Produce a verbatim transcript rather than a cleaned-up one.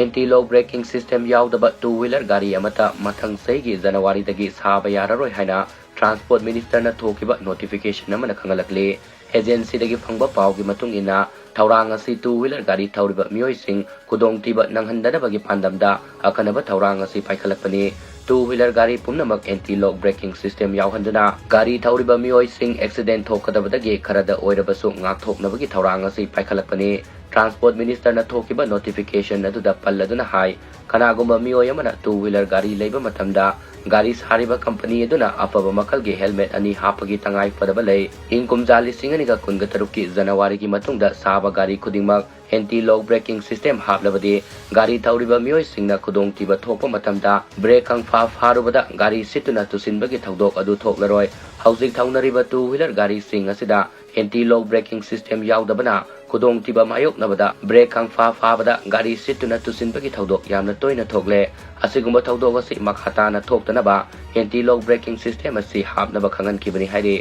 Anti ꯂꯣꯛ braking system ꯌꯥꯎꯗꯕ two wheeler ꯒꯥꯔꯤ ꯑꯃꯠꯇ ꯃꯊꯪ ꯆꯍꯤꯒꯤ ꯖꯅꯋꯥꯔꯤꯗꯒꯤ ꯁꯥꯕ ꯌꯥꯔꯔꯣꯏ ꯍꯥꯏꯅ ꯇ꯭ꯔꯥꯟꯁꯄꯣꯔꯠ ꯃꯤꯅꯤꯁꯇꯔꯅ ꯊꯣꯛꯈꯤꯕ ꯅꯣꯇꯤꯐꯤꯀꯦꯁꯟ ꯑꯃꯅ ꯈꯪꯍꯜꯂꯛꯂꯤ꯫ ꯑꯦꯖꯦꯟꯁꯤꯗꯒꯤ ꯐꯪꯕ ꯄꯥꯎꯒꯤ ꯃꯇꯨꯡ ꯏꯟꯅ, ꯊꯧꯔꯥꯡ ꯑꯁꯤ ꯇꯨ ꯋꯤꯂꯔ ꯒꯥꯔꯤ ꯊꯧꯔꯤꯕ ꯃꯤꯑꯣꯏꯁꯤꯡ ꯈꯨꯗꯣꯡꯊꯤꯕ ꯅꯪꯍꯟꯗꯅꯕꯒꯤ ꯄꯥꯟꯗꯝꯗ ꯑꯈꯟꯅꯕ ꯊꯧꯔꯥꯡ ꯑꯁꯤ ꯄꯥꯏꯈꯠꯂꯛꯄꯅꯤ꯫ ꯇꯨ ꯋꯤꯂꯔ ꯒꯥꯔꯤ ꯄꯨꯝꯅꯃꯛ ꯑꯦꯟꯇꯤ ꯂꯣꯛ ꯕ꯭ꯔꯦꯀꯤꯡ ꯁꯤꯁꯇꯦꯝ ꯌꯥꯎꯍꯟꯗꯨꯅ ꯒꯥꯔꯤ ꯊꯧꯔꯤꯕ ꯃꯤꯑꯣꯏꯁꯤꯡ ꯑꯦꯛꯁꯤꯗꯦꯟ ꯊꯣꯛꯀꯗꯕꯗꯒꯤ ꯈꯔꯗ ꯑꯣꯏꯔꯕꯁꯨ ꯉꯥꯛꯊꯣꯛꯅꯕꯒꯤ ꯊꯧꯔꯥꯡ ꯑꯁꯤ ꯄꯥꯏꯈꯠꯂꯛꯄꯅꯤ꯫ ꯇ꯭ꯔꯥꯟꯁꯄꯣꯔꯠ ꯃꯤꯅꯤꯁꯇꯔꯅ ꯊꯣꯛꯈꯤꯕ ꯅꯣꯇꯤꯐꯤꯀꯦꯁꯟ ꯑꯗꯨꯗ ꯄꯜꯂꯗꯨꯅ ꯍꯥꯏ, ꯀꯅꯥꯒꯨꯝꯕ ꯃꯤꯑꯣꯏ ꯑꯃꯅ ꯇꯨ ꯋꯤꯂꯔ ꯒꯥꯔꯤ ꯂꯩꯕ ꯃꯇꯝꯗ ꯒꯥꯔꯤ ꯁꯥꯔꯤꯕ ꯀꯝꯄꯅꯤ ꯑꯗꯨꯅ ꯑꯐꯕ ꯃꯈꯜꯒꯤ ꯍꯦꯜꯃꯦꯠ ꯑꯅꯤ ꯍꯥꯞꯄꯒꯤ ꯇꯉꯥꯏ ꯐꯗꯕ ꯂꯩ꯫ ꯏꯪ ꯀꯨꯝꯖꯥ ꯂꯤꯁꯤꯡ ꯑꯅꯤꯒ ꯀꯨꯟꯒ ꯇꯔꯨꯛꯀꯤ ꯖꯅꯋꯥꯔꯤꯒꯤ ꯃꯇꯨꯡꯗ ꯁꯥꯕ ꯒꯥꯔꯤ ꯈꯨꯗꯤꯡꯃꯛ ꯑꯦꯟꯇꯤ ꯂꯣꯛ ꯕ꯭ꯔꯦꯀꯤꯡ ꯁꯤꯁꯇꯦꯝ ꯍꯥꯞꯂꯕꯗꯤ ꯒꯥꯔꯤ ꯊꯧꯔꯤꯕ ꯃꯤꯑꯣꯏꯁꯤꯡꯅ ꯈꯨꯗꯣꯡꯊꯤꯕ ꯊꯣꯛꯄ ꯃꯇꯝꯗ ꯕ꯭ꯔꯦꯛ ꯈꯪꯐꯥ ꯐꯥꯔꯨꯕꯗ ꯒꯥꯔꯤ ꯁꯤꯠꯇꯨꯅ ꯇꯨꯁꯤꯟꯕꯒꯤ ꯊꯧꯗꯣꯛ ꯑꯗꯨ ꯊꯣꯛꯂꯔꯣꯏ꯫ ꯍꯧꯖꯤꯛ ꯊꯧꯅꯔꯤꯕ ꯇꯨ ꯋꯤꯂꯔ ꯒꯥꯔꯤꯁꯤꯡ ꯑꯁꯤꯗ ꯑꯦꯟꯇꯤ ꯂꯣꯛ ꯕ꯭ꯔꯦꯀꯤꯡ ꯁꯤꯁꯇꯦꯝ ꯌꯥꯎꯗꯕꯅ ꯈꯨꯗꯣꯡꯊꯤꯕ ꯃꯥꯌꯣꯛꯅꯕꯗ ꯕ꯭ꯔꯦꯛ ꯈꯪꯐꯥ ꯐꯥꯕꯗ ꯒꯥꯔꯤ ꯁꯤꯠꯇꯨꯅ ꯇꯨꯁꯤꯟꯕꯒꯤ ꯊꯧꯗꯣꯛ ꯌꯥꯝꯅ ꯇꯣꯏꯅ ꯊꯣꯛꯂꯦ꯫ ꯑꯁꯤꯒꯨꯝꯕ ꯊꯧꯗꯣꯛ ꯑꯁꯤ ꯃꯈꯥ ꯇꯥꯅ ꯊꯣꯛꯇꯅꯕ ꯑꯦꯟꯇꯤ ꯂꯣꯛ ꯕ꯭ꯔꯦꯀꯤꯡ ꯁꯤꯁꯇꯦꯝ ꯑꯁꯤ ꯍꯥꯞꯅꯕ ꯈꯪꯍꯟꯈꯤꯕꯅꯤ ꯍꯥꯏꯔꯤ꯫